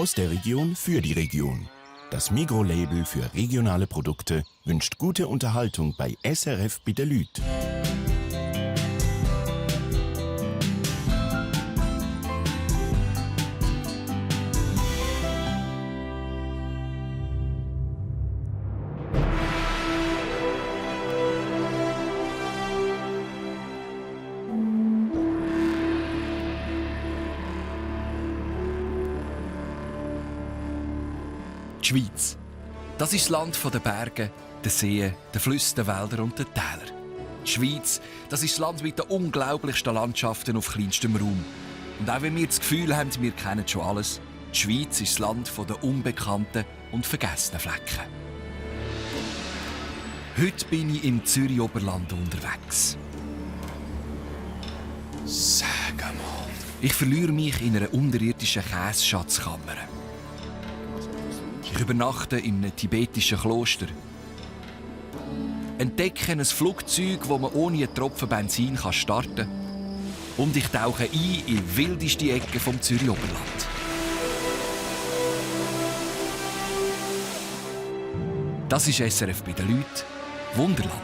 Aus der Region für die Region. Das Migros-Label für regionale Produkte wünscht gute Unterhaltung bei SRF bei der Lüt. Die Schweiz. Das ist das Land der Berge, der Seen, der Flüsse, der Wälder und der Täler. Die Schweiz, das ist das Land mit den unglaublichsten Landschaften auf kleinstem Raum. Und auch wenn wir das Gefühl haben, wir kennen schon alles, die Schweiz ist das Land der unbekannten und vergessenen Flecken. Heute bin ich im Zürich-Oberland unterwegs. Sag mal. Ich verliere mich in einer unterirdischen Kässchatzkammer. Ich übernachte in einem tibetischen Kloster. Entdecke ein Flugzeug, das man ohne einen Tropfen Benzin starten kann. Und ich tauche ein in wildeste Ecken vom Zürich-Oberland. Das ist SRF bei den Leuten. Wunderland.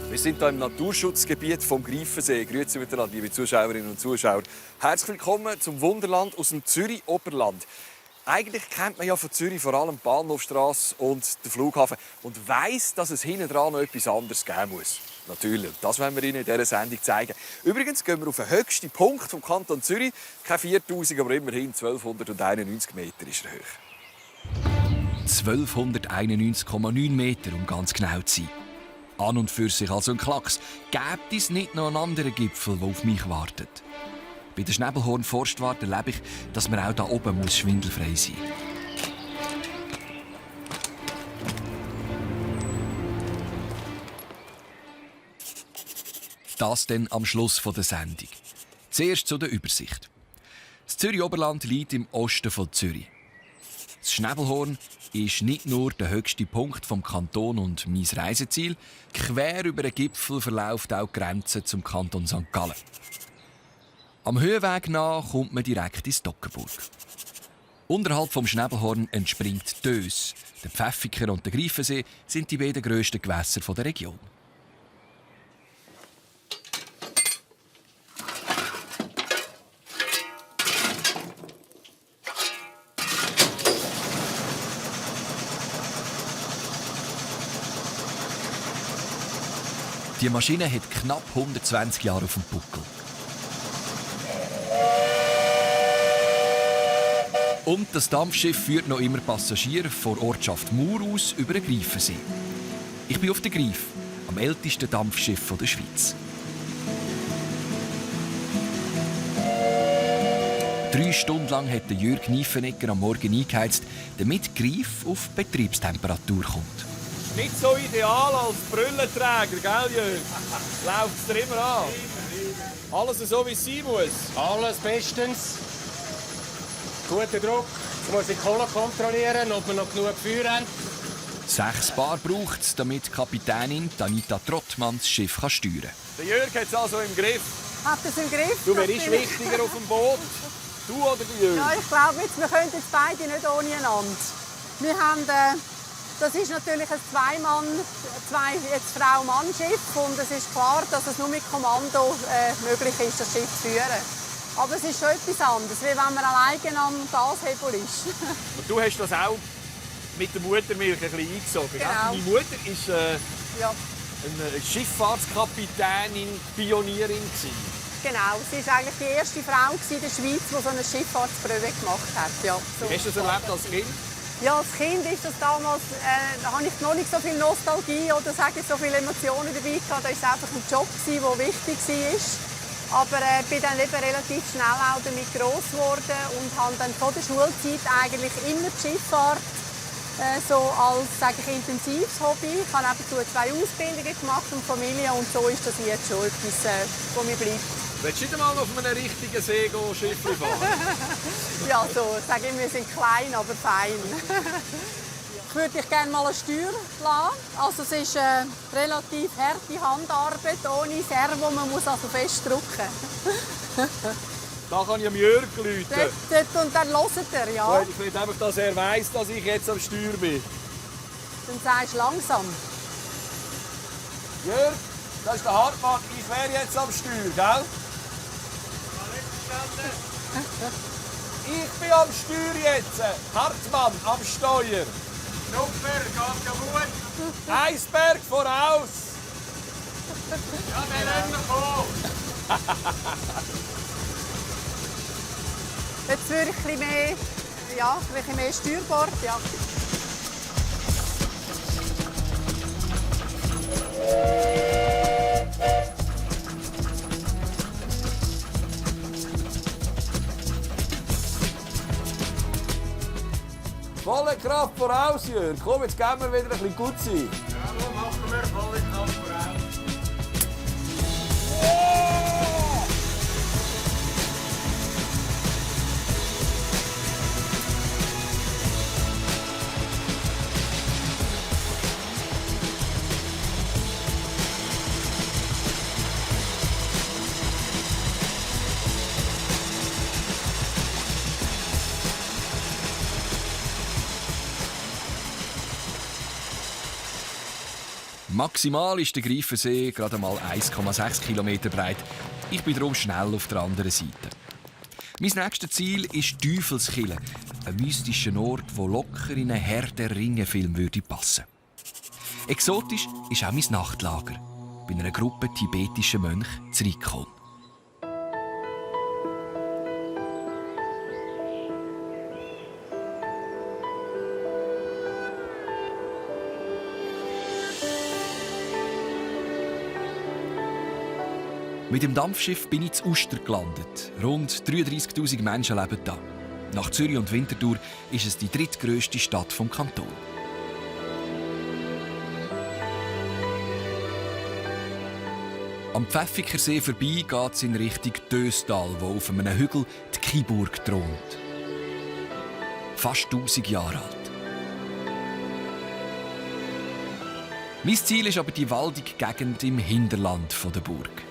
Wir sind hier im Naturschutzgebiet vom Greifensee. Grüezi miteinander, liebe Zuschauerinnen und Zuschauer. Herzlich willkommen zum Wunderland aus dem Zürich-Oberland. Eigentlich kennt man ja von Zürich vor allem die Bahnhofstrasse und den Flughafen und weiss, dass es hinten dran noch etwas anderes geben muss. Natürlich, das wollen wir Ihnen in dieser Sendung zeigen. Übrigens gehen wir auf den höchsten Punkt vom Kanton Zürich. Keine 4000, aber immerhin 1291 Meter ist er hoch. 1291,9 Meter, um ganz genau zu sein. An und für sich also ein Klacks. Gibt es nicht noch einen anderen Gipfel, der auf mich wartet? Bei der Schnäbelhorn Forstwarte erlebe ich, dass man auch hier oben muss schwindelfrei sein muss. Das dann am Schluss der Sendung. Zuerst zu der Übersicht. Das Zürcher Oberland liegt im Osten von Zürich. Das Schnäbelhorn ist nicht nur der höchste Punkt vom Kanton und mein Reiseziel. Quer über den Gipfel verläuft auch die Grenze zum Kanton St. Gallen. Am Höhenweg nach kommt man direkt ins Dockenburg. Unterhalb vom Schnäbelhorn entspringt Töss. Der Pfäffiker und der Greifensee sind die beiden grössten Gewässer der Region. Die Maschine hat knapp 120 Jahre auf dem Buckel. Und das Dampfschiff führt noch immer Passagiere von Ortschaft Mur aus über den Greifensee. Ich bin auf der Greif, am ältesten Dampfschiff der Schweiz. 3 Stunden lang hat Jürg Niefenegger am Morgen eingeheizt, damit die Greif auf Betriebstemperatur kommt. Nicht so ideal als Brillenträger, gell, Jürg? Läuft es dir immer an? Alles so, wie es sein muss? Alles bestens. Guter Druck. Jetzt muss ich die Kohle kontrollieren, ob wir noch genug Feuer haben. 6 Bar braucht es, damit die Kapitänin Anita Trottmann das Schiff steuern kann. Der Jürg hat es also im Griff. Hat es im Griff? Du, wer ist wichtiger auf dem Boot? Du oder der Jürg? Ja, ich glaube, wir können jetzt beide nicht ohne einander. Wir haben, das ist natürlich ein Frau-Mann-Schiff und es ist klar, dass es nur mit Kommando möglich ist, das Schiff zu führen. Aber es ist schon etwas anderes, wie wenn man alleine am Gashebel ist. Und du hast das auch mit der Muttermilch ein bisschen eingesogen. Genau. Deine Mutter war Ja. eine Schifffahrtskapitänin, Pionierin. Genau, sie war eigentlich die erste Frau in der Schweiz, die so eine Schifffahrtsprobe gemacht hat. Ja, so. Wie hast du das erlebt als Kind? Ja, als Kind ist das damals, da habe ich noch nicht so viel Nostalgie oder sage ich, so viele Emotionen dabei gehabt. Da war es einfach ein Job, der wichtig war. Aber ich bin dann eben relativ schnell auch damit gross geworden und habe dann vor der Schulzeit eigentlich immer die Schifffahrt so als sage ich, intensives Hobby. Ich habe nebenzu 2 Ausbildungen gemacht und Familie und so ist das jetzt schon etwas, was mir bleibt. Willst du nicht einmal auf einem richtigen See Schiffli fahren? Ja, so sage ich, wir sind klein, aber fein. Ich würde dich gerne mal eine Steuer lassen. Also es ist eine relativ harte Handarbeit, ohne Servo, man muss also fest drücken. Da kann ich am Jörg rufen. Dort und dann hört er, ja. Ich will einfach, dass er weiss, dass ich jetzt am Steuer bin. Dann sagst du langsam. Jörg, das ist der Hartmann. Ich wäre jetzt am Steuer, gell? Ich bin am Steuer jetzt. Hartmann am Steuer. Super, geht ja gut. Eisberg voraus. Ja, wir lassen wir kommen. Jetzt würde ich ein bisschen mehr Steuerbord. Ja. Volle Kraft voraus, Jörg. Komm, jetzt gehen wir wieder ein bisschen gut sein. Ja, machen wir volle Kraft voraus. Maximal ist der Greifensee gerade mal 1,6 km breit. Ich bin darum schnell auf der anderen Seite. Mein nächstes Ziel ist Tüfels Chilen, ein mystischer Ort, wo locker in einen Herr der Ringe-Film würde passen. Exotisch ist auch mein Nachtlager bei einer Gruppe tibetischer Mönche zurückgekommen. Mit dem Dampfschiff bin ich zu Uster gelandet. Rund 33'000 Menschen leben da. Nach Zürich und Winterthur ist es die drittgrösste Stadt vom Kanton. Am Pfäffikersee vorbei geht es in Richtung Tösstal, wo auf einem Hügel die Kiburg thront. Fast 1000 Jahre alt. Mein Ziel ist aber die waldige Gegend im Hinterland der Burg.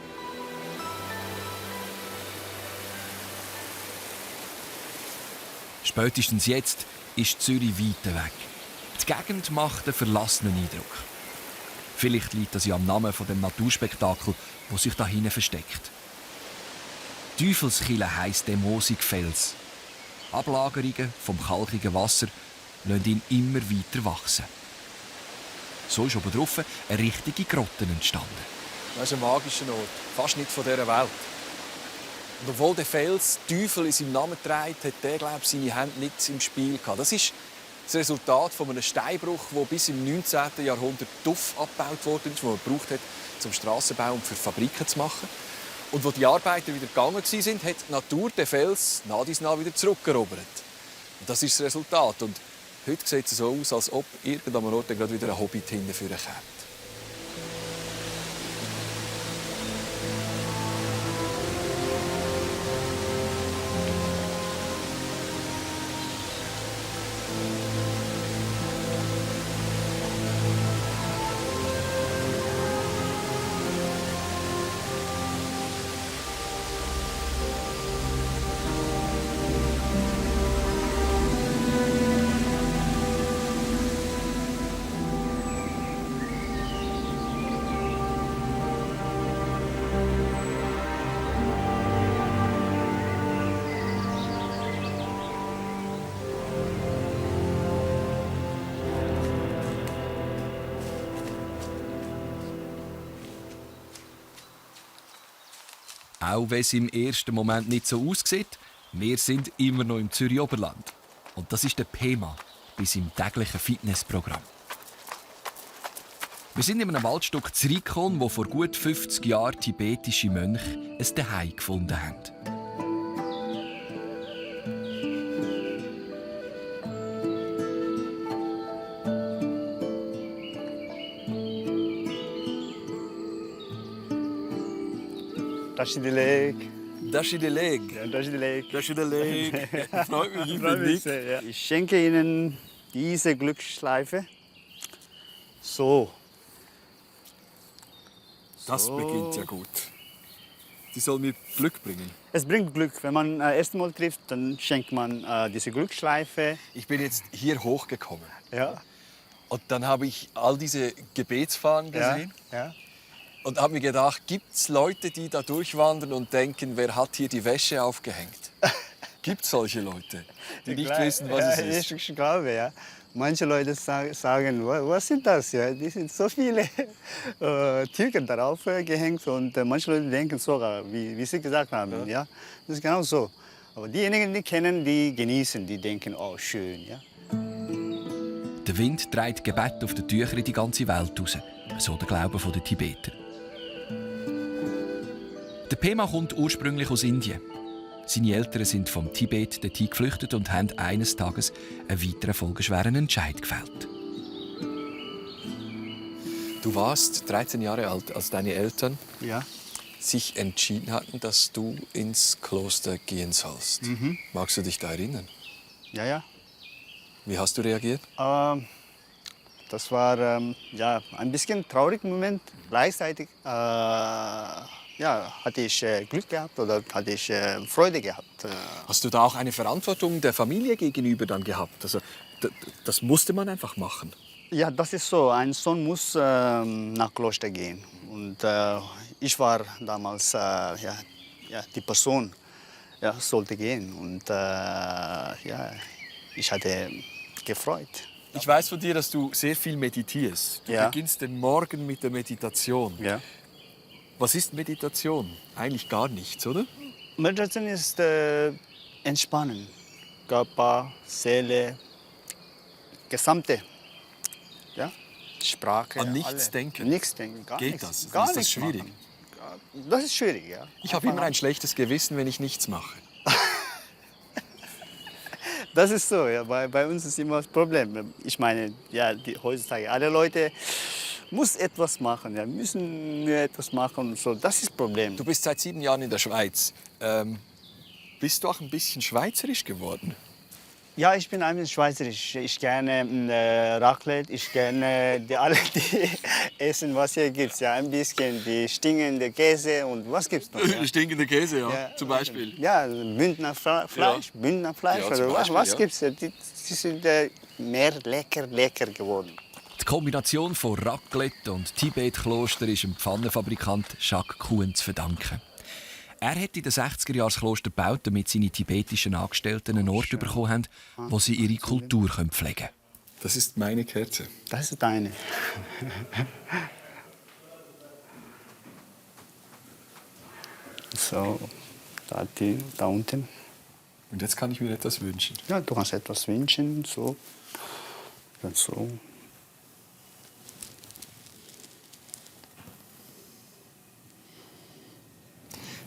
Spätestens jetzt ist Zürich weit weg. Die Gegend macht einen verlassenen Eindruck. Vielleicht liegt das ja am Namen von dem Naturspektakel, das sich da hinten versteckt. Tüfels Chilen heisst der moosige Fels. Ablagerungen vom kalkigen Wasser lassen ihn immer weiter wachsen. So ist oben drauf eine richtige Grotte entstanden. Das ist ein magischer Ort, fast nicht von dieser Welt. Und obwohl der Fels Teufel in seinem Namen trägt, hat der, glaube ich, seine Hände nicht im Spiel gehabt. Das ist das Resultat von einem Steinbruch, der bis im 19. Jahrhundert Tuff abgebaut wurde, den man gebraucht hat, zum Strassenbau und für Fabriken zu machen. Und wo die Arbeiter wieder gegangen waren, hat die Natur den Fels nach dies nach wieder zurückerobert. Und das ist das Resultat. Und heute sieht es so aus, als ob irgendwann am Ort gerade wieder ein Hobbit hinterführen kommt. Auch wenn es im ersten Moment nicht so aussieht, wir sind immer noch im Zürcher Oberland. Und das ist der Pema bei seinem täglichen Fitnessprogramm. Wir sind in einem Waldstück zurückgekommen, wo vor gut 50 Jahren tibetische Mönche ein Zuhause gefunden haben. Das ist die Leg. Das ist die Leg. Ja, das ist die Leg. Das ist die Leg. Freut mich, ich bin Freut mich Nik. sehr, ja. Ich schenke Ihnen diese Glücksschleife. So. Das So. beginnt ja gut. Die soll mir Glück bringen. Es bringt Glück. Wenn man das erste Mal trifft, dann schenkt man diese Glücksschleife. Ich bin jetzt hier hochgekommen. Ja. Und dann habe ich all diese Gebetsfahnen gesehen. Ja. Und habe mir gedacht, gibt es Leute, die da durchwandern und denken, wer hat hier die Wäsche aufgehängt? Gibt es solche Leute, die nicht wissen, was es ist? Ich glaube, ja. Manche Leute sagen, was sind das? Ja, die sind so viele Tücher darauf gehängt. Und manche Leute denken sogar, wie Sie gesagt haben. Ja. Das ist genau so. Aber diejenigen, die kennen, die genießen, die denken, oh, schön. Ja. Der Wind trägt Gebet auf den Tüchern in die ganze Welt raus. So der Glaube der Tibeter. Der Pema kommt ursprünglich aus Indien. Seine Eltern sind vom Tibet dorthin geflüchtet und haben eines Tages einen weiteren folgeschweren Entscheid gefällt. Du warst 13 Jahre alt, als deine Eltern Ja. sich entschieden hatten, dass du ins Kloster gehen sollst. Magst du dich da erinnern? Ja, ja. Wie hast du reagiert? Das war ja, ein bisschen trauriger Moment. Gleichzeitig hatte ich Glück gehabt oder hatte ich Freude gehabt. Hast du da auch eine Verantwortung der Familie gegenüber dann gehabt? Also, das musste man einfach machen. Ja, das ist so. Ein Sohn muss nach Kloster gehen. Und ich war damals die Person, sollte gehen. Und ich hatte gefreut. Ich weiß von dir, dass du sehr viel meditierst. Du Ja. beginnst den Morgen mit der Meditation. Ja. Was ist Meditation? Eigentlich gar nichts, oder? Meditation ist Entspannen. Körper, Seele, gesamte. Ja? Sprache. An nichts alles. denken? Nichts denken, gar Geht nichts. das? Gar Ist das nichts schwierig? machen. Das ist schwierig, ja. Ich habe immer ein schlechtes Gewissen, wenn ich nichts mache. Das ist so, ja. Bei uns ist immer das Problem. Ich meine, ja, heutzutage alle Leute müssen etwas machen, ja, müssen etwas machen und so. Das ist das Problem. Du bist seit 7 Jahren in der Schweiz. Bist du auch ein bisschen schweizerisch geworden? Ja, ich bin ein bisschen schweizerisch. Ich gerne Raclette, ich gerne die essen, was hier gibt. Ja, ein bisschen die stinkende Käse und was gibt's noch? Ja? Stinkende Käse, ja, zum und, Beispiel. Ja, Bündner Fleisch, Bündner Fleisch. Ja, zum oder Beispiel, was ja. gibt's? Die sind mehr lecker geworden. Die Kombination von Raclette und Tibet-Kloster ist dem Pfannenfabrikant Jacques Kuhn zu verdanken. Er hat in den 60er Jahren das Kloster gebaut, damit seine tibetischen Angestellten einen Ort bekommen haben, wo sie ihre Kultur pflegen können. Das ist meine Kerze. Das ist deine. So, da unten. Und jetzt kann ich mir etwas wünschen. Ja, du kannst etwas wünschen, so. Dann so.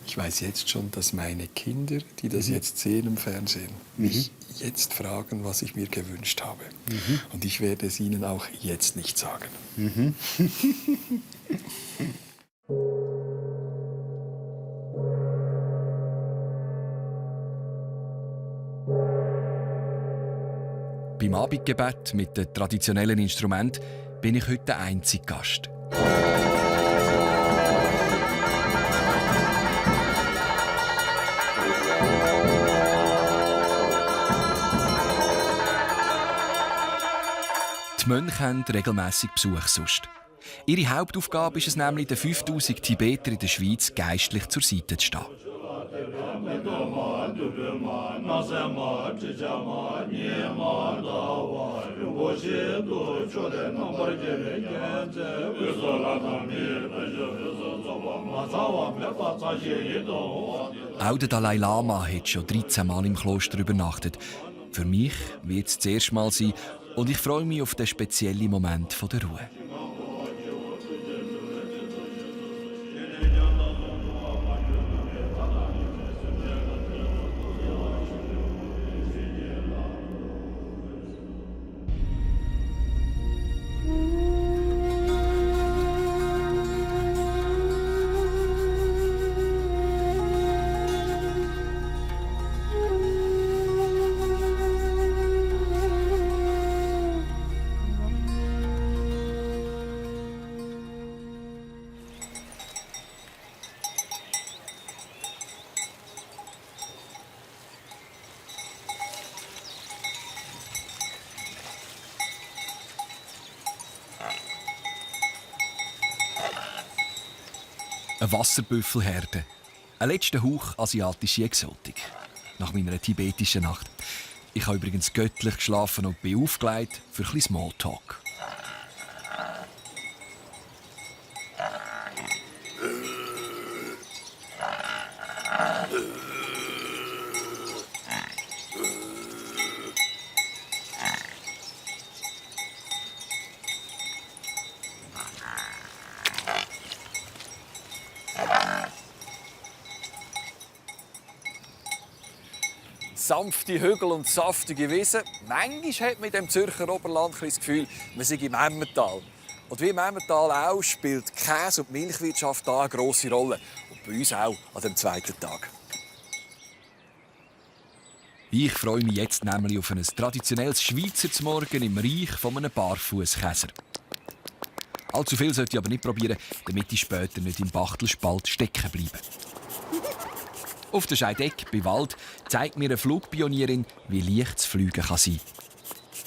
Ich weiß jetzt schon, dass meine Kinder, die das jetzt sehen im Fernsehen, mich jetzt fragen, was ich mir gewünscht habe. Und ich werde es ihnen auch jetzt nicht sagen. Beim Abendgebet mit den traditionellen Instrumenten bin ich heute der einzige Gast. Die Mönche haben regelmässig Besuch sonst. Ihre Hauptaufgabe ist es nämlich, den 5000 Tibeter in der Schweiz geistlich zur Seite zu stehen. Auch der Dalai Lama hat schon 13 Mal im Kloster übernachtet. Für mich wird es das erste Mal sein und ich freue mich auf den speziellen Moment der Ruhe. Eine Wasserbüffelherde. Ein letzter Hauch asiatische Exotik. Nach meiner tibetischen Nacht. Ich habe übrigens göttlich geschlafen und bin aufgelegt für ein bisschen Smalltalk. Sanfte Hügel und saftige Wiesen. Manchmal hat man in dem Zürcher Oberland das Gefühl, man sei im Emmental. Und wie im Emmental auch, spielt die Käse- und Milchwirtschaft hier eine grosse Rolle. Und bei uns auch an dem zweiten Tag. Ich freue mich jetzt nämlich auf ein traditionelles Schweizer Morgen im Reich von einem Barfußkäser. Allzu viel sollte ich aber nicht probieren, damit ich später nicht im Bachtelspalt stecken bleibe. Auf der Scheidegg bei Wald zeigt mir eine Flugpionierin, wie leicht das Fliegen kann sein.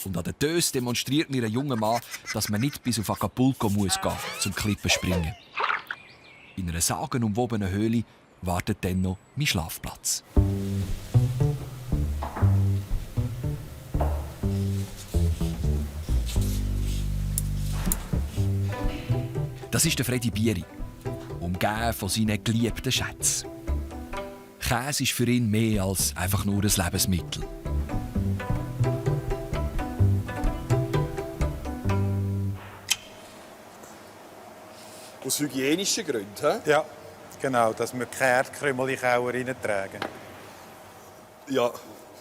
Und an der Töss demonstriert mir ein junger Mann, dass man nicht bis auf Acapulco muss gehen, zum Klippenspringen. In einer sagenumwobenen Höhle wartet dann noch mein Schlafplatz. Das ist der Freddy Bieri, umgeben von seinen geliebten Schätzen. Käse ist für ihn mehr als einfach nur ein Lebensmittel. Aus hygienischen Gründen, he? Ja, genau, dass wir keine Erdkrümel in den Keller reintragen. Ja,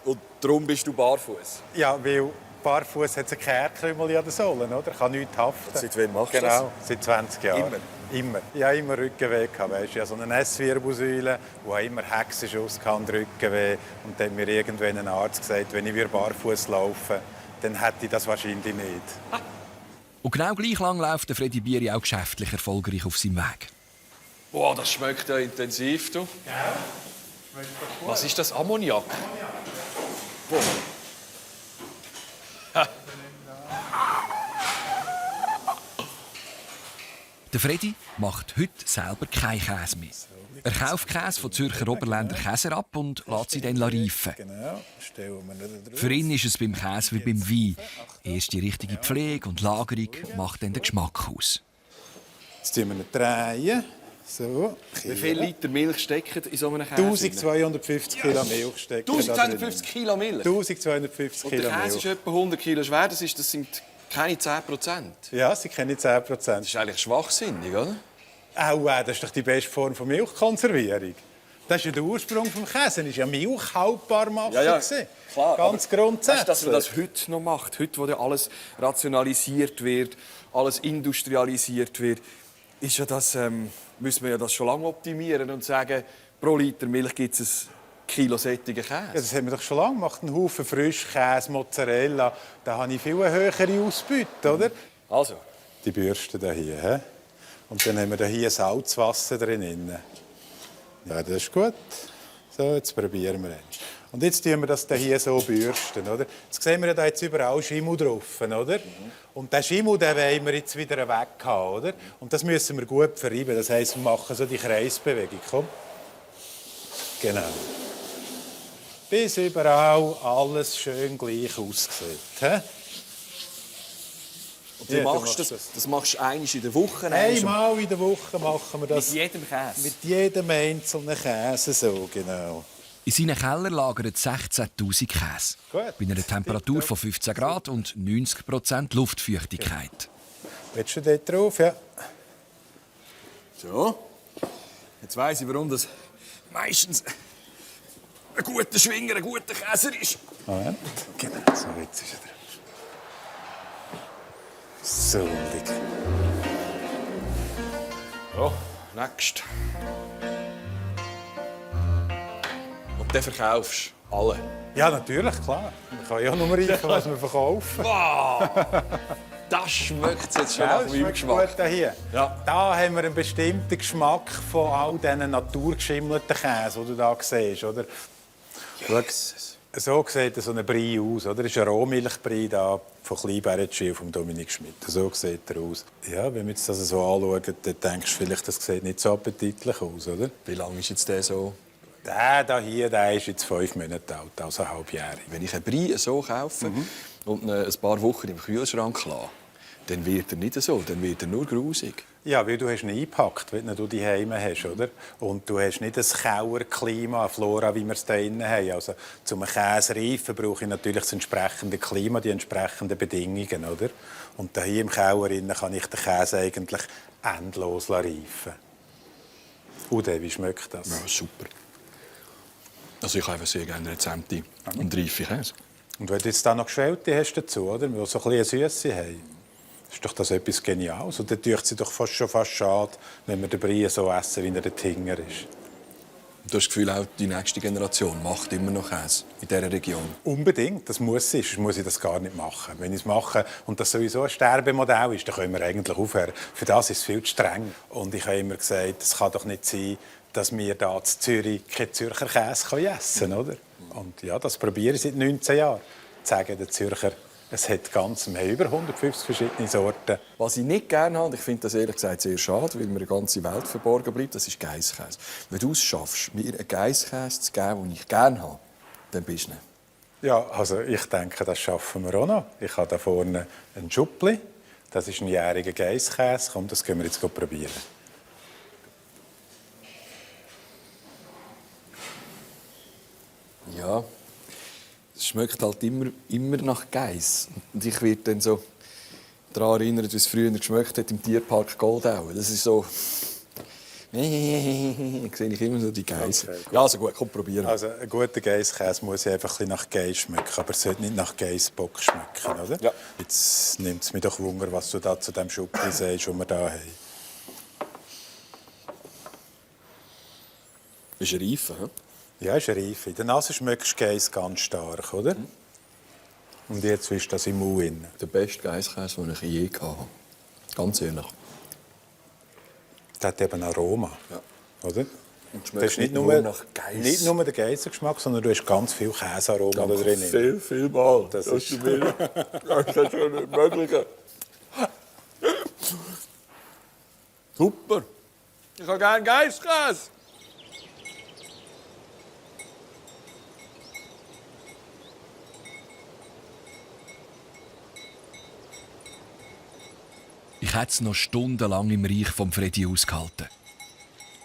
und darum bist du barfuß. Ja, weil barfuß hat keine Erdkrümel an den Sohlen, oder? Kann nichts haften. Seit wann machst du Genau, seit 20 Jahren. Immer? Ja, immer Rückenweh gehabt, weißt du. Ja, so eine S-Wirbelsäule, die immer Hexenschuss hatte, Rückenweh. Und dann hat mir irgendwann ein Arzt gesagt, wenn ich barfuß laufe, dann hätte ich das wahrscheinlich nicht. Und genau gleich lang läuft der Freddy Bieri auch geschäftlich erfolgreich auf seinem Weg. Boah, das schmeckt ja intensiv, du. Ja, schmeckt doch gut. Was ist das? Ammoniak? Boah. Der Freddy macht heute selber keinen Käse mehr. Er kauft Käse von Zürcher Oberländer Käser ab und lässt sie dann reifen. Genau, stellen wir ihn drauf. Für ihn ist es beim Käse wie beim Wein. Erst die richtige Pflege und Lagerung macht dann den Geschmack aus. Jetzt drehen wir ihn drehen. So. Wie viele Liter Milch stecken in so einem Käse? 1250 Kilo Milch stecken. 1250 Kilo Milch? 1250 Und Kilo der Käse Milch. ist etwa 100 Kilo schwer. Das sind keine 10%. Ja, sie kennen 10%. Das ist eigentlich schwachsinnig, oder? Das ist doch die beste Form von Milchkonservierung. Das ist ja der Ursprung des Käse. Es war ja Milch haltbar machen. Klar. Ganz grundsätzlich. Dass man das heute noch macht, heute, wo ja alles rationalisiert wird, alles industrialisiert wird, ist ja das, müssen wir ja das schon lange optimieren und sagen, pro Liter Milch gibt es ein Kilo sättigen Käse. Ja, das haben wir doch schon lange gemacht. Einen Haufen Frischkäse, Mozzarella. Da habe ich viel höhere Ausbeute, oder? Also. Die Bürste hier. He? Und dann haben wir hier Salzwasser drin. Ja, das ist gut. So, jetzt probieren wir es. Und jetzt tun wir das hier so bürsten, oder? Jetzt sehen wir da jetzt überall Schimmel drauf, oder? Und den Schimmel, den wollen wir jetzt wieder weg haben, oder? Und das müssen wir gut verreiben. Das heisst, wir machen so die Kreisbewegung. Komm. Genau. Bis überall alles schön gleich aussieht. He? Und du machst das machst du einmal in der Woche? Einmal in der Woche machen wir das. Mit jedem Käse? Mit jedem einzelnen Käse, so genau. In seinen Keller lagern 16'000 Käse. Gut. Bei einer Temperatur von 15 Grad und 90% Luftfeuchtigkeit. Willst du dort drauf? Ja. So. Jetzt weiss ich, warum das meistens ein guter Schwinger, ein guter Käser ist. Moment. Genau, so jetzt ist er drauf. So, lieg. Ja, nächst. Und dann verkaufst du alle. Ja, natürlich, klar. Man kann ja nur reichen, was wir verkaufen. Wow! Das schmeckt jetzt schon Ja, nach das meinem schmeckt Geschmack. gut hier. Ja. Da haben wir einen bestimmten Geschmack von all diesen naturgeschimmelten Käse, die du hier siehst. Oder? So sieht so ein Brie aus. Oder? Das ist ein Rohmilchbrie da von Kleinbärentschiel von Dominik Schmidt. So sieht er aus. Ja, wenn wir das so anschauen, dann denkst du vielleicht, das sieht nicht so appetitlich aus. Oder? Wie lange ist jetzt der so? Der hier, der ist jetzt 5 Monate alt, also halbjährig. Wenn ich einen Brie so kaufe und ihn ein paar Wochen im Kühlschrank lasse, dann wird er nicht so, dann wird er nur grusig. Ja, weil du hast ihn eingepackt, wenn du die Heime hast, oder? Und du hast nicht ein Kauerklima, eine Flora, wie wir es hier drin haben. Also, zum Käse reifen brauche ich natürlich das entsprechende Klima, die entsprechenden Bedingungen, oder? Und hier im Kauer kann ich den Käse eigentlich endlos reifen. Und wie schmeckt das? Ja, super. Also ich habe sehr gerne Rezente und reife Käse. Und wenn du jetzt da noch Geschwellte hast dazu, oder? Die so ein bisschen Süße haben, ist doch das etwas Geniales. Und dann tut es doch fast schade, wenn wir den Brie so essen, wie er der Tinger ist. Du hast das Gefühl, auch die nächste Generation macht immer noch Käse in dieser Region? Unbedingt, das muss ich. Sonst muss ich das gar nicht machen. Wenn ich es mache und das sowieso ein Sterbemodell ist, dann können wir eigentlich aufhören. Für das ist es viel zu streng. Und ich habe immer gesagt, es kann doch nicht sein, dass wir hier in Zürich keinen Zürcher Käse essen können, oder? Und ja, das probiere ich seit 19 Jahren. Zu sagen, der Zürcher, es hat wir haben über 150 verschiedene Sorten. Was ich nicht gerne habe, und ich finde das ehrlich gesagt sehr schade, weil mir eine ganze Welt verborgen bleibt, das ist Geisskäse. Wenn du es schaffst, mir einen Geisskäse zu geben, den ich gerne habe, dann bist du nicht. Ja, also ich denke, das schaffen wir auch noch. Ich habe da vorne einen Schuppli. Das ist ein jähriger Geisskäse. Komm, das können wir jetzt probieren. Ja, es schmeckt halt immer nach Geiss. Und ich werde dann so daran erinnert, wie es früher geschmeckt hat im Tierpark Goldau. Das ist so... Sehe ich immer so die Geiss. Okay, ja, also gut, komm, probieren. Also ein guter Geisskäse muss einfach ein bisschen nach Geiss schmecken, aber es sollte nicht nach Geissbock schmecken, oder? Ja. Jetzt nimmt es mich doch Wunder, was du da zu dem Schuppli sagst, den wir hier haben. Ist eine Reife, he? Ja, ist eine Reife. In der Nase schmeckst du Geiss ganz stark, oder? Und jetzt ist das im Mund drin. Der beste Geisskäse, den ich je hatte. Ganz ehrlich. Der hat eben Aroma, Ja. oder? Und Das schmeckt ist nicht nur nur, nach Geiss. nicht nur der Geissengeschmack, sondern du hast ganz viel Käsearoma da drin. Viel mal. Das ist schon nicht möglich. Super. Ich habe gerne Geisskäse. Ich hätte es noch stundenlang im Reich vom Freddy ausgehalten.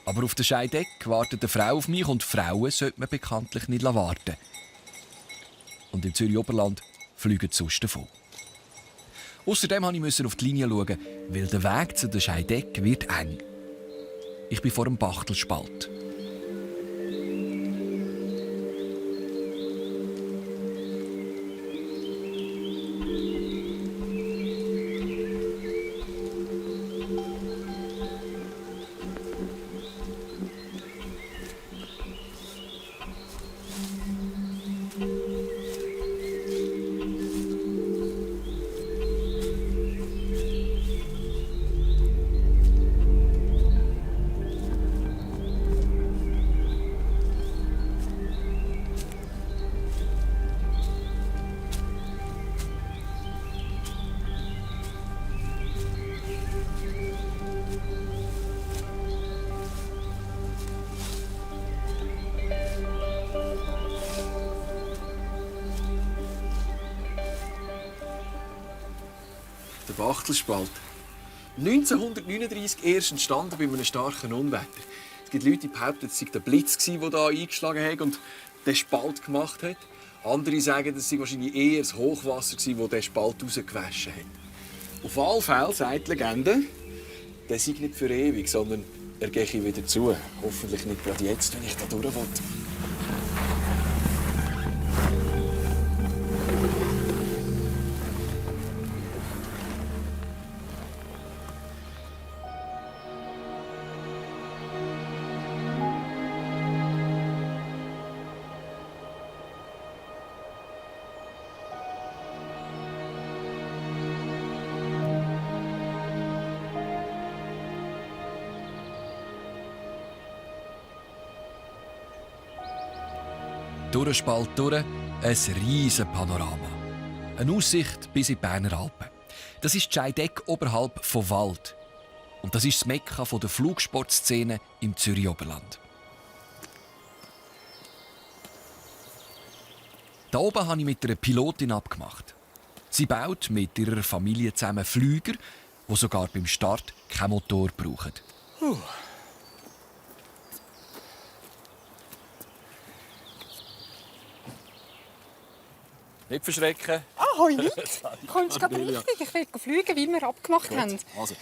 Aber auf der Scheidegg wartet eine Frau auf mich und Frauen sollte man bekanntlich nicht warten. Und im Zürcher Oberland fliegen sie sonst davon. Außerdem musste ich auf die Linie schauen, weil der Weg zu der Scheidegg wird eng. Ich bin vor einem Bachtelspalt. Der Bachtelspalt. 1939 erst entstanden bei einem starken Unwetter. Es gibt Leute, die behaupten, es sei der Blitz, der hier eingeschlagen hat und den Spalt gemacht hat. Andere sagen, es sei wahrscheinlich eher das Hochwasser, das den Spalt rausgewaschen hat. Auf alle Fälle sagt die Legende, der sei nicht für ewig, sondern er gehe wieder zu. Hoffentlich nicht gerade jetzt, wenn ich da durch will. Durch den Spalt durch ein riesiges Panorama. Eine Aussicht bis in die Berner Alpen. Das ist die Scheidegg oberhalb von Wald. Und das ist das Mekka der Flugsportszene im Zürcher Oberland. Da oben habe ich mit einer Pilotin abgemacht. Sie baut mit ihrer Familie zusammen Flüger, die sogar beim Start keinen Motor brauchen. Nicht verschrecken. Hoi Nik, kommst du gerade richtig? Ich will fliegen, wie wir abgemacht haben. Also,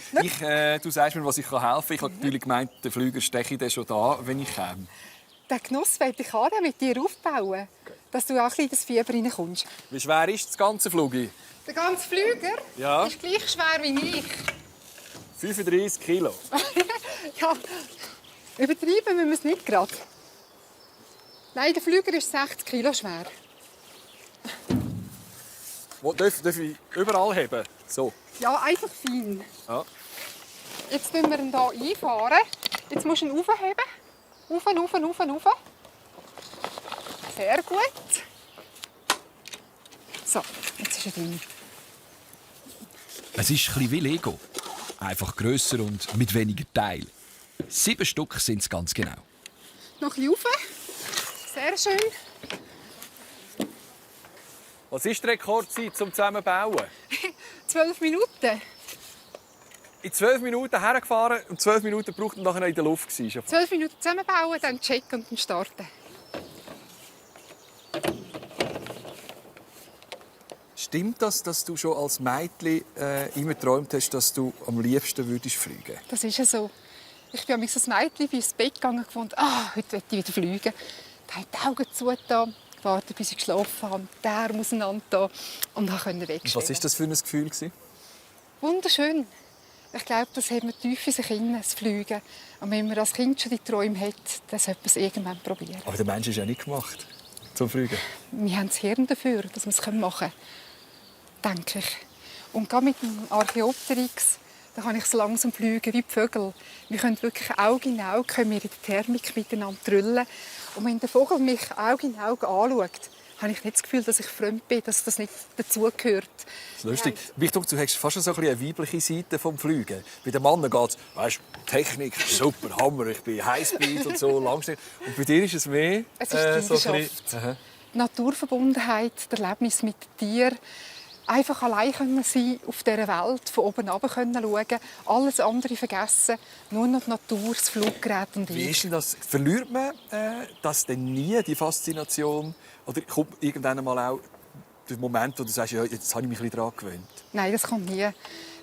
du sagst mir, was ich helfen kann. Ich habe natürlich gemeint, der Flüger steche ich schon da, wenn ich komme. Den Genuss will ich auch mit dir aufbauen, dass du auch ein bisschen das Fieber reinkommst. Wie schwer ist das ganze Flug? Der ganze Flüger ist gleich schwer wie ich. 35 Kilo. Ja, übertreiben müssen wir es nicht gerade. Nein, der Flüger ist 60 Kilo schwer. Darf ich überall heben? So. Ja, einfach fein. Ja. Jetzt fahren wir ihn hier einfahren. Jetzt musst du ihn aufheben. Auf. Sehr gut. So, jetzt ist er drin. Es ist ein bisschen wie Lego. Einfach grösser und mit weniger Teil. 7 Stück sind es ganz genau. Noch ein bisschen rauf. Sehr schön. Was ist die Rekordzeit zum Zusammenbauen? 12 Minuten. In 12 Minuten hergefahren und 12 Minuten gebraucht und nachher in der Luft war. 12 Minuten zusammenbauen, dann checken und dann starten. Stimmt das, dass du schon als Mädchen immer geträumt hast, dass du am liebsten fliegen würdest? Das ist ja so. Ich bin als Mädchen ins Bett gegangen und gefunden, heute will ich wieder fliegen. Dann habe ich die Augen zugetan, gewartet, bis ich geschlafen habe, die Arme auseinander und dann konnte wegschweben. Was war das für ein Gefühl? Wunderschön. Ich glaube, das hat man tief in sich hinein, das Fliegen. Und wenn man als Kind schon die Träume hat, dann sollte man es irgendwann probieren. Aber der Mensch ist ja nicht gemacht zum Fliegen. Wir haben das Hirn dafür, dass wir es machen können, denke ich. Und gerade mit dem Archaeopteryx, da kann ich so langsam fliegen wie die Vögel. Wir können wirklich Auge in Auge können wir in der Thermik miteinander trüllen. Und wenn der Vogel mich Auge in Auge anschaut, habe ich nicht das Gefühl, dass ich fremd bin, dass das nicht dazugehört. Das ist lustig. Mich denkt, du hast fast so eine weibliche Seite vom Fliegen. Bei den Männern geht es, weißt, Technik, super, Hammer, ich bin Highspeed und so, Langstrecke. Und bei dir ist es mehr es ist die Leidenschaft. Naturverbundenheit, das Erlebnis mit den Tieren. Einfach allein können sein, auf dieser Welt, von oben herab schauen, alles andere vergessen, nur noch die Natur, das Fluggerät und ich. Wie ist denn das? Verliert man das denn nie, die Faszination? Oder kommt irgendwann mal auch der Moment, wo du sagst, ja, jetzt habe ich mich ein bisschen daran gewöhnt? Nein, das kommt nie.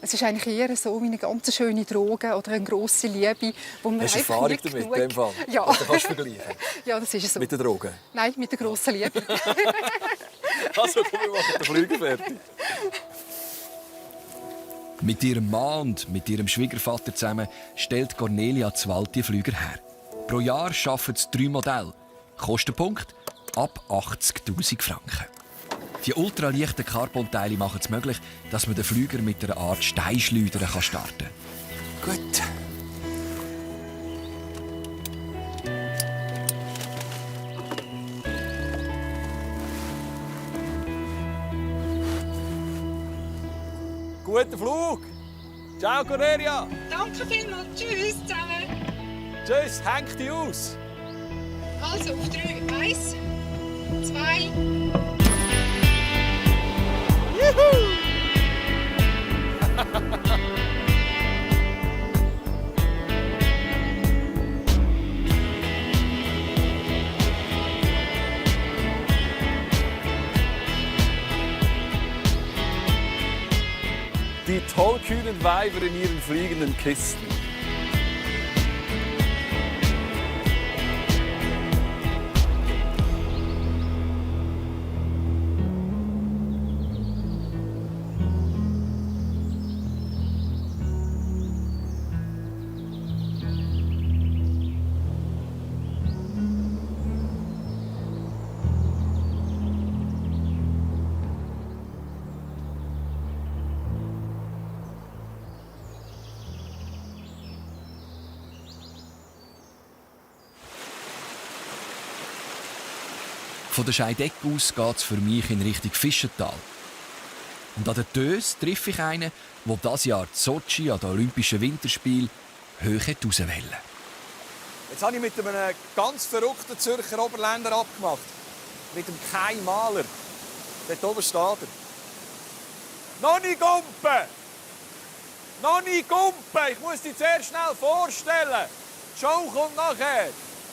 Es ist eigentlich eher so wie eine ganz schöne Droge oder eine grosse Liebe, wo man hast du einfach Erfahrung nie damit, genug... in dem Fall? Ja. Oder kannst du vergleichen? Ja, das ist so. Mit den Drogen? Nein, mit der grossen Liebe. Also, komm, wir machen den Flüger fertig. Mit ihrem Mann und mit ihrem Schwiegervater zusammen stellt Cornelia Zwald die Flüger her. Pro Jahr schaffen sie 3 Modelle. Kostenpunkt ab 80'000 Franken. Die ultraleichten Carbonteile machen es möglich, dass man den Flüger mit einer Art Steinschleuder starten kann. Gut. Guten Flug! Ciao, Cornelia! Danke vielmals. Tschüss zusammen. Tschüss, hängt dich aus! Also, auf 3. 1, 2... Juhu! Die tollkühnen Weiber in ihren fliegenden Kisten. Von der Scheidegg aus geht es für mich in Richtung Fischental. Und an der Töss treffe ich einen, der dieses Jahr in Sochi an den Olympischen Winterspielen hoch rauswählen. Jetzt habe ich mit einem ganz verrückten Zürcher Oberländer abgemacht. Mit dem Kai Mahler. Dort oben steht er. Noch nicht Gumpen! Noch nicht Gumpen! Ich muss dich zuerst schnell vorstellen. Die Show kommt nachher.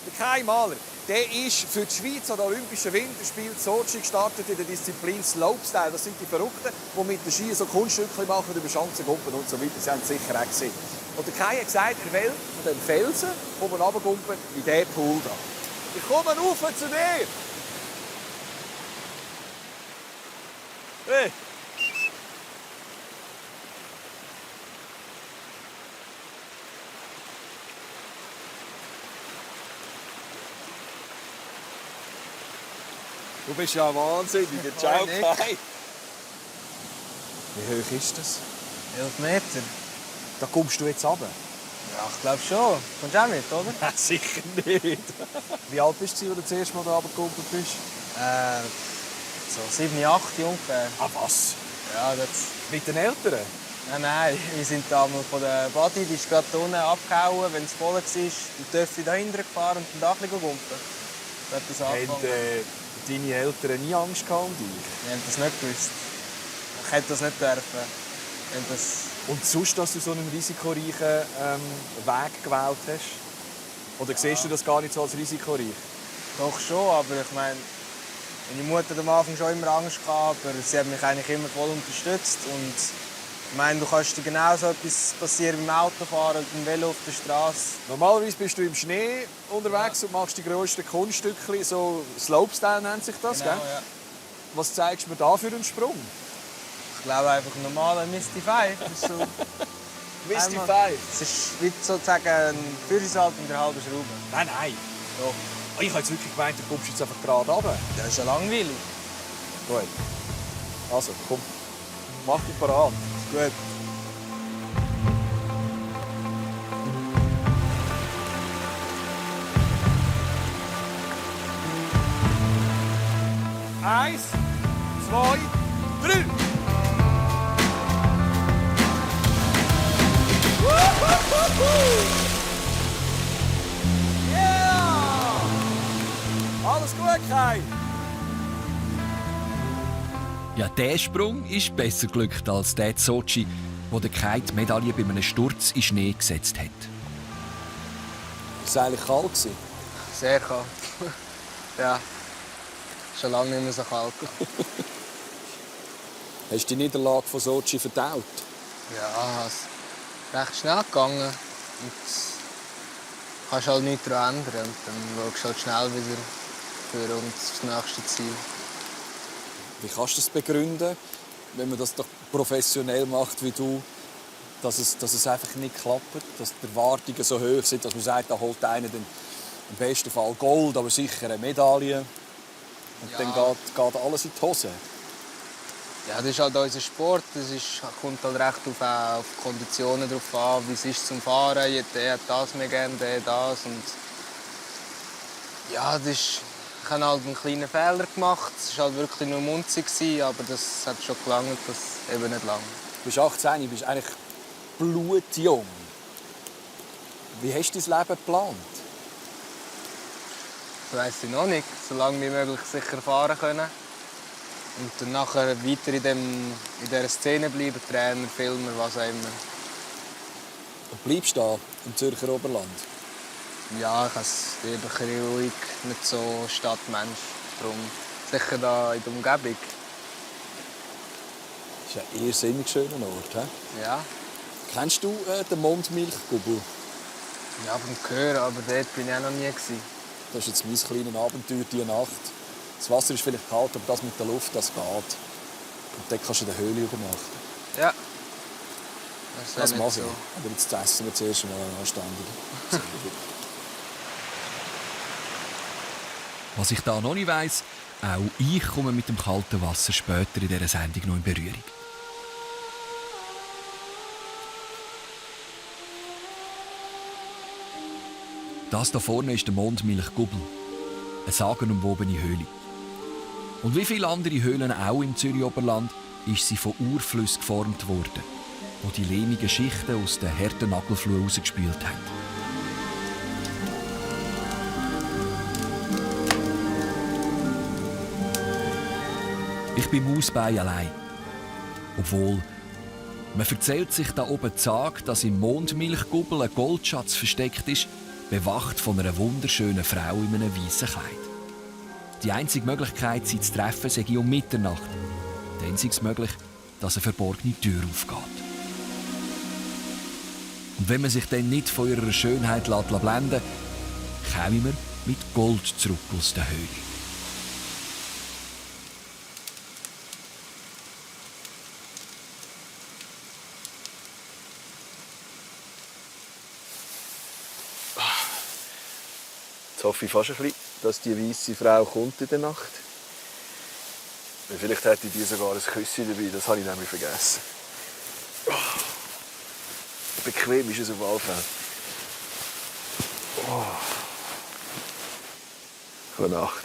Der Kai Mahler. Der ist für die Schweiz an den Olympischen Winterspielen in Sochi gestartet in der Disziplin Slopestyle. Das sind die Verrückten, die mit den Ski so Kunststücke machen über Schanzen, Gumpen und so weiter. Sie haben es sicher auch gesehen. Und der Kai hat gesagt, er will von dem Felsen oben runtergumpen in diesen Pool da. Ich komme rauf zu dir! Hey. Du bist ja wahnsinnig. Ciao, Kai. Wie hoch ist das? 11 Meter. Da kommst du jetzt runter? Ja, ich glaube schon. Kommst du auch mit, oder? Ja, sicher nicht. Wie alt bist du, als du das erste Mal da runtergekommen bist? So 7, 8 ungefähr. Ah, was? Ja, das... Mit den Eltern? Nein. Wir sind damals von der Body, die ist gerade unten abgehauen, wenn es voll war. Die Töffe dahinter gefahren und dann da ein bisschen gumpen. So hat das angefangen. Deine Eltern nie Angst gehabt um dich? Wir haben das nicht gewusst. Ich hätte das nicht dürfen. Und sonst, dass du so einen risikoreichen Weg gewählt hast? Oder siehst du das gar nicht so als risikoreich? Doch schon, aber ich meine, meine Mutter hat am Anfang schon immer Angst gehabt, aber sie hat mich eigentlich immer voll unterstützt. Und ich meine, du kannst dir genauso etwas passieren beim Autofahren oder beim Velo auf der Straße. Normalerweise bist du im Schnee unterwegs und machst die grössten Kunststückchen, so Slopestyle nennt sich das, Genau, gell? ja. Was zeigst du mir da für einen Sprung? Ich glaube einfach ein normaler Misty 5. So Misty 5? Es ist wie sozusagen ein Führersalto mit einer halben Schraube. Nein. Doch. Ich habe jetzt wirklich gemeint, du kommst jetzt einfach gerade runter. Das ist ja langweilig. Gut. Also, komm. Mach dich parat. Gut. Eins, zwei, drei. Yeah! Alles gut, Kai? Ja, dieser Sprung ist besser geglückt als der in Sochi, wo der Kai die Medaille bei einem Sturz in Schnee gesetzt hat. War es eigentlich kalt? Sehr kalt. Ja. Schon lange nicht mehr so kalt. Hast du die Niederlage von Sochi verdaut? Ja, es ist recht schnell gegangen. Und kannst halt nichts daran ändern. Und dann schaust du halt schnell wieder für uns aufs nächste Ziel. Wie kannst du das begründen, wenn man das doch professionell macht wie du, dass es einfach nicht klappt, dass die Erwartungen so hoch sind, dass man sagt, da holt einer dann im besten Fall Gold, aber sicher eine Medaille. Und Ja. dann geht alles in die Hose. Ja, das ist halt unser Sport. Kommt halt recht auf die Konditionen drauf an, wie es ist zum Fahren. Der hat das mehr gerne, der das. Und ja, ich habe halt einen kleinen Fehler gemacht. Es war halt wirklich nur munzig, aber das hat schon gelangt, das eben nicht lange. Du bist 18, du bist eigentlich blutjung. Wie hast du dein Leben geplant? Das weiss ich noch nicht. So lange wie möglich sicher fahren können. Und dann nachher weiter in dieser Szene bleiben, Trainer, Filmer, was auch immer. Und bleibst du da im Zürcher Oberland? Ja, ich bin ein bisschen ruhig, nicht so Stadtmensch. Darum sicher da in der Umgebung. Das ist ein irrsinnig schöner Ort. He? Ja. Kennst du den Mondmilchgubbel? Ja, vom Gehören, aber dort bin ich auch noch nie. Das ist jetzt mein kleines Abenteuer diese Nacht. Das Wasser ist vielleicht kalt, aber das mit der Luft, das geht. Und dort kannst du in der Höhle übernachten. Ja. Das mache ich. So. Aber jetzt essen wir zuerst mal anständig. Was ich da noch nicht weiss, auch ich komme mit dem kalten Wasser später in dieser Sendung noch in Berührung. Das hier vorne ist der Mondmilchgubbel, eine sagenumwobene Höhle. Und wie viele andere Höhlen auch im Zürcher Oberland ist sie von Urflüssen geformt worden, die die lehmigen Schichten aus der harten Nagelfluh herausgespült haben. Ich bin Mausbein allein. Obwohl, man erzählt sich da oben die Sage, dass im Mondmilchgubbel ein Goldschatz versteckt ist, bewacht von einer wunderschönen Frau in einem weißen Kleid. Die einzige Möglichkeit, sie zu treffen, sei um Mitternacht. Dann sei es möglich, dass eine verborgene Tür aufgeht. Und wenn man sich dann nicht von ihrer Schönheit blenden lässt, käme man mit Gold zurück aus der Höhle. Jetzt hoffe ich fast ein bisschen, dass die weiße Frau kommt in der Nacht. Vielleicht hätte die sogar ein Küsschen dabei, das habe ich nämlich vergessen. Bequem ist es auf alle Fälle. Gute Nacht.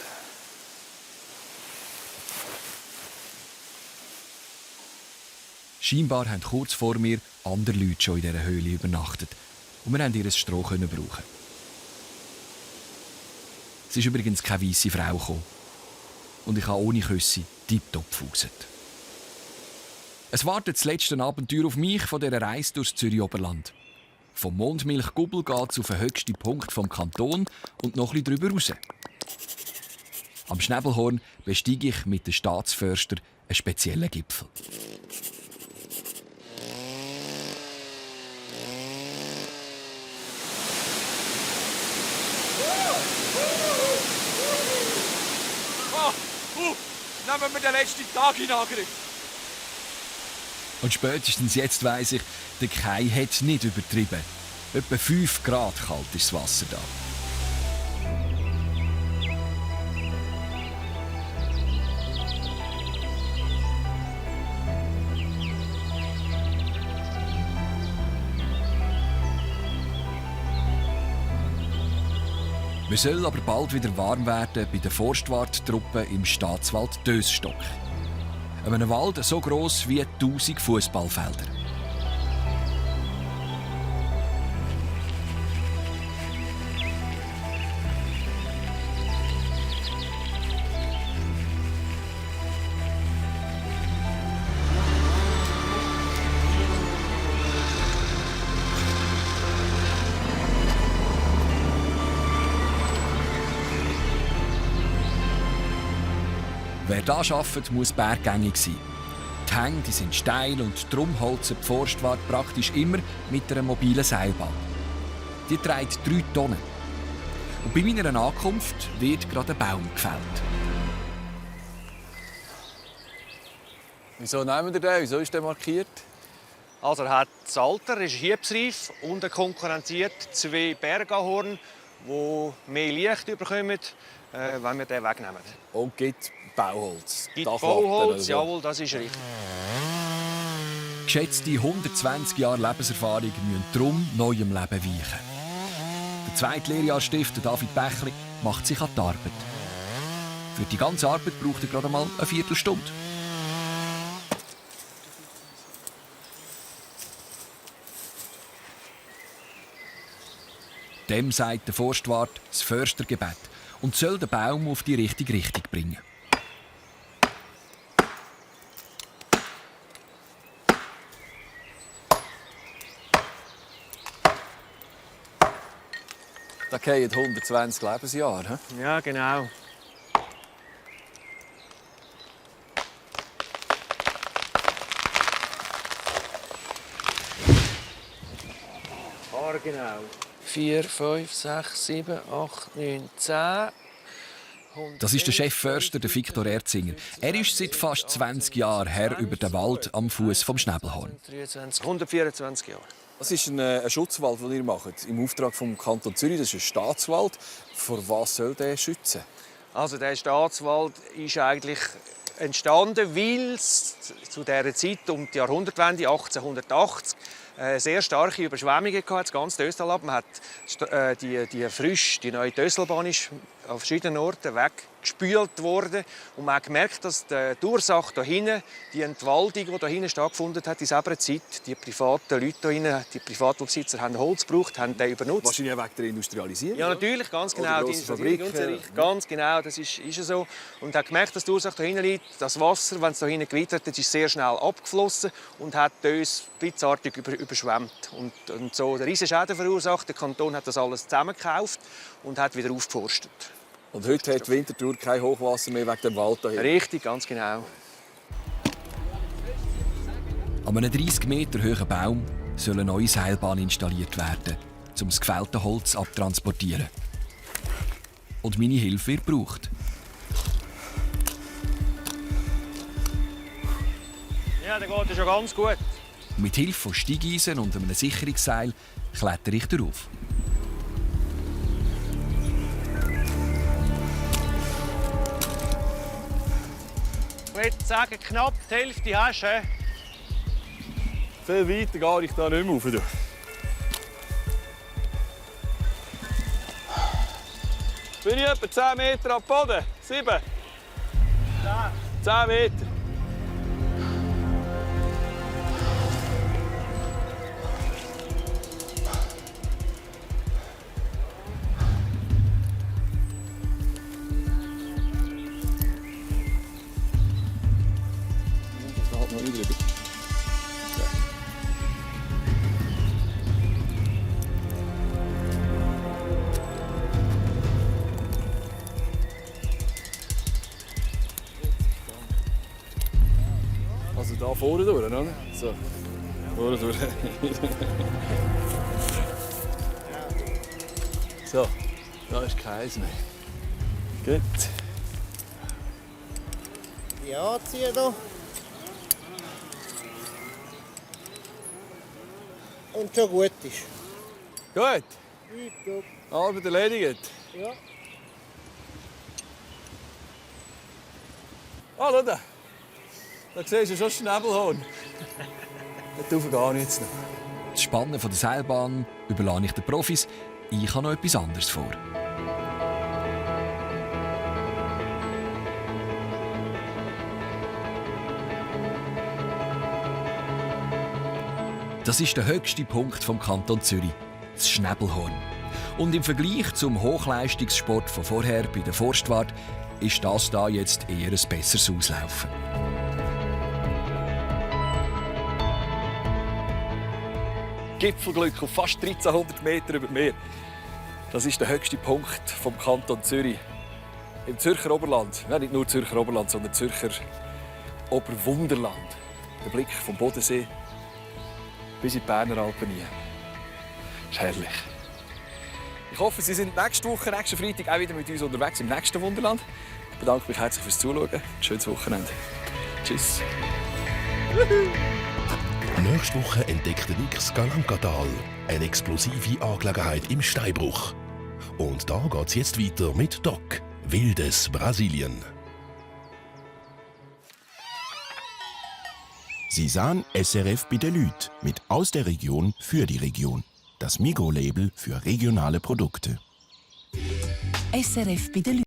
Scheinbar haben kurz vor mir andere Leute schon in dieser Höhle übernachtet und wir konnten ihr Stroh brauchen. Es ist übrigens keine weisse Frau gekommen. Und ich habe ohne Küsse tipptopp gefuset. Es wartet das letzte Abenteuer auf mich von dieser Reise durchs Zürcher Oberland. Vom Mondmilchgubbel geht es auf den höchsten Punkt vom Kanton und noch etwas darüber raus. Am Schnäbelhorn besteige ich mit den Staatsförstern einen speziellen Gipfel. Nehmen wir den letzten Tag in Angriff. Und spätestens jetzt weiss ich, der Kai hat es nicht übertrieben. Etwa 5 Grad kalt ist das Wasser da. Wir sollen aber bald wieder warm werden bei den Forstwarttruppen im Staatswald Tössstock. Einem Wald so gross wie 1000 Fußballfelder. Wer das arbeitet, muss berggängig sein. Die Hänge sind steil und darum holzen die Forstwarte praktisch immer mit einer mobilen Seilbahn. Die trägt 3 Tonnen. Und bei meiner Ankunft wird gerade ein Baum gefällt. Wieso nehmen wir den? Wieso ist der markiert? Also er hat das Alter, ist hiebsreif und er konkurrenziert 2 Bergahorn, die mehr Licht bekommen, wenn wir den wegnehmen. Und gibt Bauholz. Gibt Bauholz, jawohl, das ist richtig. Geschätzte 120 Jahre Lebenserfahrung müssen darum neuem Leben weichen. Der zweite Lehrjahrsstifter David Bächli macht sich an die Arbeit. Für die ganze Arbeit braucht er gerade mal eine Viertelstunde. Dem sagt der Forstwart das Förstergebet und soll den Baum auf die richtige Richtung bringen. Da gehen 120 Lebensjahre. Ja, genau. Genau. 4, 5, 6, 7, 8, 9, 10. Das ist der Chefförster, der Viktor Erzinger. Er ist seit fast 20 Jahren Herr über den Wald am Fuß vom Schnäbelhorn. 124 Jahre. Das ist ein Schutzwald, den ihr macht, im Auftrag vom Kanton Zürich. Das ist ein Staatswald. Vor was soll der schützen? Also der Staatswald ist eigentlich entstanden, weil es zu dieser Zeit um die Jahrhundertwende 1880 sehr starke Überschwemmungen hatte, das ganze Töstal. Man hat die neue Tösselbahn ist an verschiedenen Orten weggespült worden. Und man hat gemerkt, dass die Ursache da hinten, die Entwaldung, die da hinten stattgefunden hat, in dieser Zeit, die privaten Leute da hinten, die Privatbesitzer haben Holz gebraucht, haben den übernutzt. Wahrscheinlich wegen der Industrialisierung? Ja, natürlich, ganz genau. Die Fabriken. Ganz genau, das ist so. Und hat gemerkt, dass die Ursache da hinten liegt. Das Wasser, wenn es da hinten gewittert hat, ist sehr schnell abgeflossen und hat uns blitzartig überschwemmt. Und so riesige Schäden verursacht. Der Kanton hat das alles zusammengekauft und hat wieder aufgeforstet. Und heute hat die Winterthur kein Hochwasser mehr wegen dem Wald dahin. Richtig, ganz genau. An einem 30 Meter hohen Baum soll eine neue Seilbahn installiert werden, um das gefällte Holz abtransportieren. Und meine Hilfe wird gebraucht. Ja, der geht schon ganz gut. Mit Hilfe von Steigeisen und einem Sicherungsseil klettere ich darauf. Ich würde sagen, knapp die Hälfte hast du. Viel weiter gehe ich da nicht mehr rauf. Bin ich etwa 10 Meter am Boden? 7? 10 Meter. Also da vorne durch, oder? So, vorne durch. So, da ist kein Eis mehr. Gut. Die anziehen hier. Und schon gut ist. Gut. Tipptopp. Arbeit erledigt. Ja. Ah, schau da. Da siehst du schon das Schnäbelhorn. Dort rauf gehe ich jetzt noch. Das Spannen der Seilbahn überlasse ich den Profis. Ich habe noch etwas anderes vor. Das ist der höchste Punkt vom Kanton Zürich, das Schnäbelhorn. Und im Vergleich zum Hochleistungssport von vorher bei der Forstwarte ist das da jetzt eher ein besseres Auslaufen. Gipfelglück auf fast 1300 Meter über Meer. Das ist der höchste Punkt vom Kanton Zürich. Im Zürcher Oberland. Ja, nicht nur Zürcher Oberland, sondern Zürcher Oberwunderland. Der Blick vom Bodensee bis in die Berner Alpen hinein. Das ist herrlich. Ich hoffe, Sie sind nächste Woche, nächsten Freitag auch wieder mit uns unterwegs im nächsten Wunderland. Ich bedanke mich herzlich fürs Zuschauen. Ein schönes Wochenende. Tschüss. Nächste Woche entdeckt Nik das Galankatal, eine explosive Angelegenheit im Steinbruch. Und da geht's jetzt weiter mit Doc, wildes Brasilien. Sie sahen SRF bei den Leuten mit aus der Region für die Region. Das Migros-Label für regionale Produkte. SRF bei den Leuten.